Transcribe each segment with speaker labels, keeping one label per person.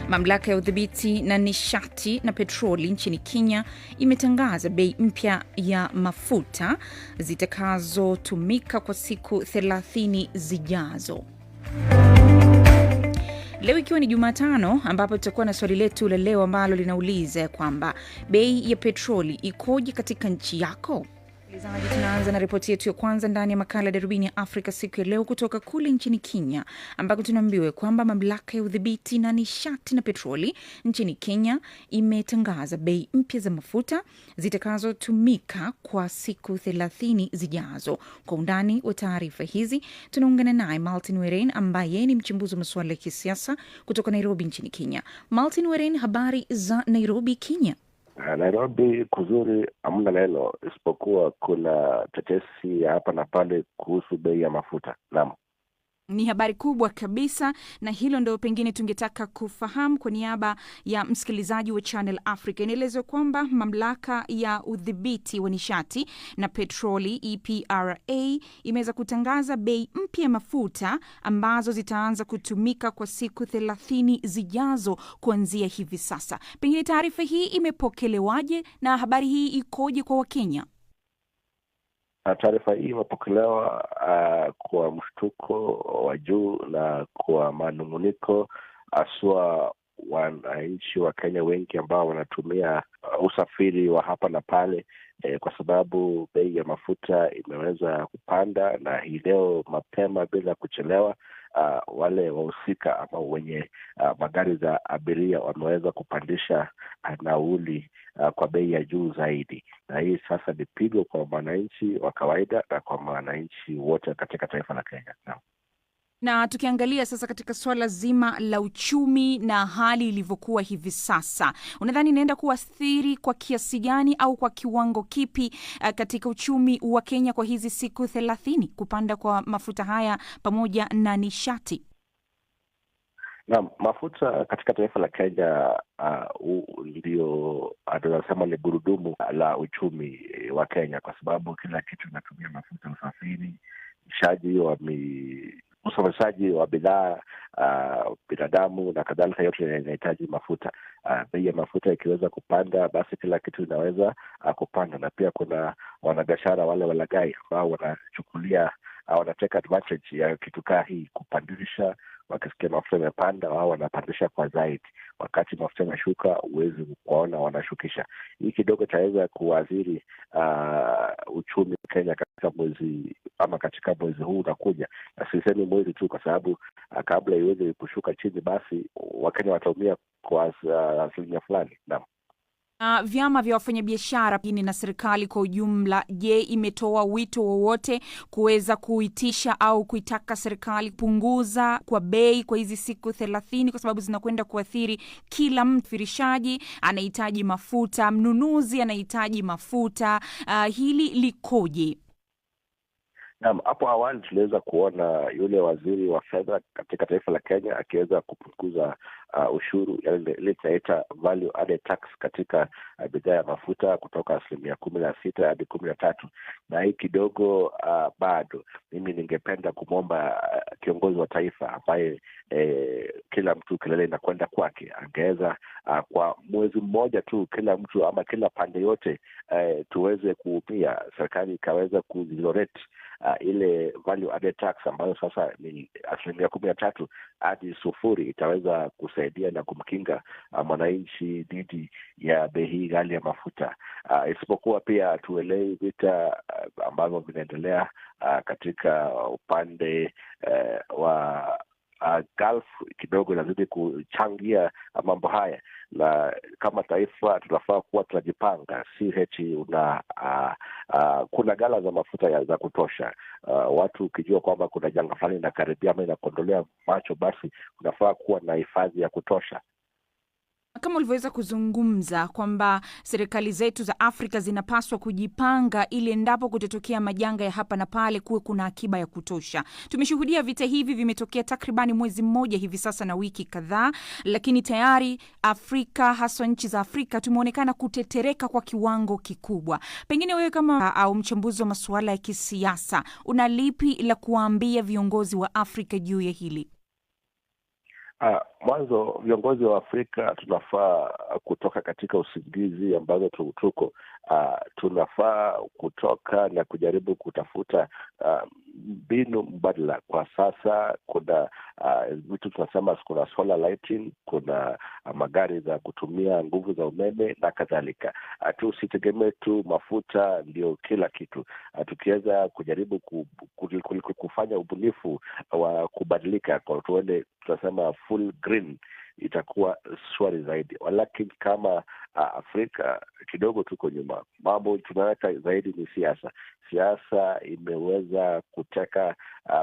Speaker 1: Mamlaka ya udhibiti na nishati na petroli nchini Kenya imetangaza bei mpya ya mafuta zitakazotumika kwa siku 30 zijazo. Leo ikiwa ni Jumatano, ambapo tutakuwa na swali letu la leo ambalo linauliza ya kwamba bei ya petroli ikoje katika nchi yako? Msikilizaji, tunaanza na ripoti yetu ya kwanza ndani ya makala ya Darubini ya Afrika siku ya leo kutoka kule nchini Kenya, ambako tunaambiwa kwamba mamlaka ya udhibiti na nishati na petroli nchini Kenya imetangaza bei mpya za mafuta zitakazotumika kwa siku 30 zijazo. Kwa undani wa taarifa hizi tunaungana naye Martin Weren ambaye ni mchambuzi wa masuala ya kisiasa kutoka Nairobi nchini Kenya. Martin Weren, habari za Nairobi, Kenya?
Speaker 2: Nairobi kuzuri hamna neno, isipokuwa kuna tetesi ya hapa na pale kuhusu bei ya mafuta. Naam.
Speaker 1: Ni habari kubwa kabisa, na hilo ndo pengine tungetaka kufahamu kwa niaba ya msikilizaji wa Channel Africa. Inaelezwa kwamba mamlaka ya udhibiti wa nishati na petroli EPRA imeweza kutangaza bei mpya ya mafuta ambazo zitaanza kutumika kwa siku 30 zijazo kuanzia hivi sasa. Pengine taarifa hii imepokelewaje na habari hii ikoje kwa Wakenya?
Speaker 2: Taarifa hii imepokelewa kwa mshtuko wa juu na kwa manung'uniko, haswa wananchi wa Kenya wengi ambao wanatumia usafiri wa hapa na pale kwa sababu bei ya mafuta imeweza kupanda, na hii leo mapema bila kuchelewa, wale wahusika ama wenye magari za abiria wameweza kupandisha nauli kwa bei ya juu zaidi, na hii sasa ni pigo kwa mwananchi wa kawaida na kwa mwananchi wote katika taifa la Kenya. Naam.
Speaker 1: Na tukiangalia sasa katika suala zima la uchumi na hali ilivyokuwa hivi sasa, unadhani inaenda kuathiri kwa kiasi gani au kwa kiwango kipi katika uchumi wa Kenya kwa hizi siku 30 kupanda kwa mafuta haya pamoja na nishati?
Speaker 2: Naam, mafuta katika taifa la Kenya ndio tunasema ni gurudumu la uchumi wa Kenya, kwa sababu kila kitu inatumia mafuta: usafiri, shaji wa usafirishaji wa bidhaa, binadamu na kadhalika, yote inahitaji mafuta. Bei ya mafuta ikiweza kupanda, basi kila kitu inaweza kupanda. Na pia kuna wanabiashara wale walaghai ambao wanachukulia wanateka advantage ya kitu kaa hii kupandisha. Wakisikia mafuta imepanda, wao wanapandisha kwa zaidi. Wakati mafuta imeshuka, huwezi kuwaona wanashukisha. Hii kidogo itaweza kuathiri uchumi wa Kenya katika mwezi ama katika mwezi huu unakuja, na sisemi mwezi tu, kwa sababu kabla iweze kushuka chini, basi Wakenya wataumia kwa asilimia fulani. Naam.
Speaker 1: Vyama vya wafanyabiashara na serikali kwa ujumla, je, imetoa wito wowote kuweza kuitisha au kuitaka serikali kupunguza kwa bei kwa hizi siku 30, kwa sababu zinakwenda kuathiri kila msafirishaji anahitaji mafuta, mnunuzi anahitaji mafuta. Hili likoje?
Speaker 2: Naam, hapo awali tuliweza kuona yule waziri wa fedha katika taifa la Kenya akiweza kupunguza ushuru, yaani ile tunaita value added tax katika bidhaa ya mafuta kutoka 16% hadi 13, na hii kidogo bado mimi ningependa kumwomba kiongozi wa taifa ambaye kila mtu kelele inakwenda kwake, angeweza kwa mwezi mmoja tu kila mtu ama kila pande yote tuweze kuumia, serikali ikaweza kuzorate ile value added tax ambayo sasa ni 13% hadi 0, itaweza kusaidia na kumkinga mwananchi dhidi ya bei hii ghali ya mafuta. Isipokuwa pia hatuelewi vita ambavyo vinaendelea katika upande wa Gulf kidogo inazidi kuchangia mambo haya, na kama taifa tunafaa kuwa tunajipanga, si eti una kuna ghala za mafuta za kutosha. Watu ukijua kwamba kuna janga fulani inakaribia ama inakuondolea macho, basi unafaa kuwa na hifadhi ya kutosha.
Speaker 1: Kama ulivyoweza kuzungumza kwamba serikali zetu za Afrika zinapaswa kujipanga ili endapo kutatokea majanga ya hapa na pale kuwe kuna akiba ya kutosha. Tumeshuhudia vita hivi vimetokea takribani mwezi mmoja hivi sasa na wiki kadhaa, lakini tayari Afrika, haswa nchi za Afrika, tumeonekana kutetereka kwa kiwango kikubwa. Pengine wewe kama au mchambuzi wa masuala ya kisiasa, una lipi la kuwaambia viongozi wa Afrika juu ya hili?
Speaker 2: Uh, Mwanzo viongozi wa Afrika tunafaa kutoka katika usingizi ambazo tuko. Tunafaa kutoka na kujaribu kutafuta mbinu mbadala. Kwa sasa kuna vitu tunasema, kuna solar lighting, kuna magari za kutumia nguvu za umeme na kadhalika. Tusitegemee tu mafuta ndio kila kitu. Tukiweza kujaribu kufanya ubunifu wa kubadilika kwa tuende tunasema full green, itakuwa shwari zaidi. Walakini kama Afrika kidogo tuko nyuma. Mambo tunaweka zaidi ni siasa. Siasa imeweza kuteka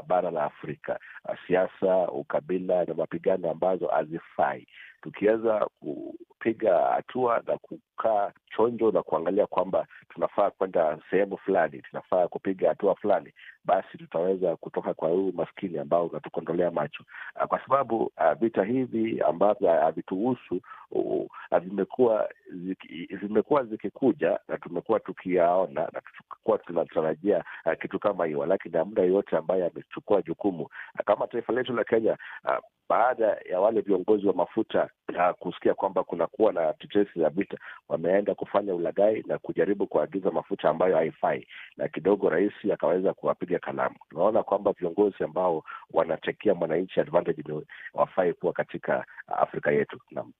Speaker 2: bara la Afrika. Siasa, ukabila na mapigano ambazo hazifai. Tukiweza kupiga hatua na kukaa chonjo na kuangalia kwamba tunafaa kwenda sehemu fulani, tunafaa kupiga hatua fulani, basi tutaweza kutoka kwa huu maskini ambao unatukondolea macho, kwa sababu vita hivi ambavyo havituhusu vimekuwa zikikuja na tumekuwa tukiyaona na tulikuwa tunatarajia kitu kama hiyo, lakini hamna yoyote ambaye amechukua jukumu kama taifa letu la Kenya. Baada ya wale viongozi wa mafuta kusikia kwamba kunakuwa na tetesi za vita, wameenda kufanya ulaghai na kujaribu kuagiza mafuta ambayo haifai, na kidogo rais akaweza kuwapiga kalamu. Tunaona kwamba viongozi ambao wanatekea mwananchi advantage ni wafai kuwa katika Afrika yetu. Naam.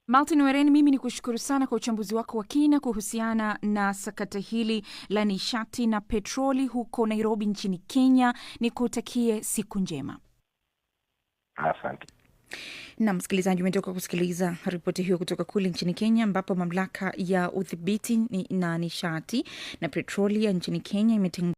Speaker 1: Martin Weren, mimi ni kushukuru sana kwa uchambuzi wako wa kina kuhusiana na sakata hili la nishati na petroli huko Nairobi nchini Kenya. Nikutakie siku njema.
Speaker 2: Asante.
Speaker 1: Na msikilizaji, umetoka kusikiliza ripoti hiyo kutoka kule nchini Kenya, ambapo mamlaka ya udhibiti na nishati na petroli ya nchini Kenya imetangaza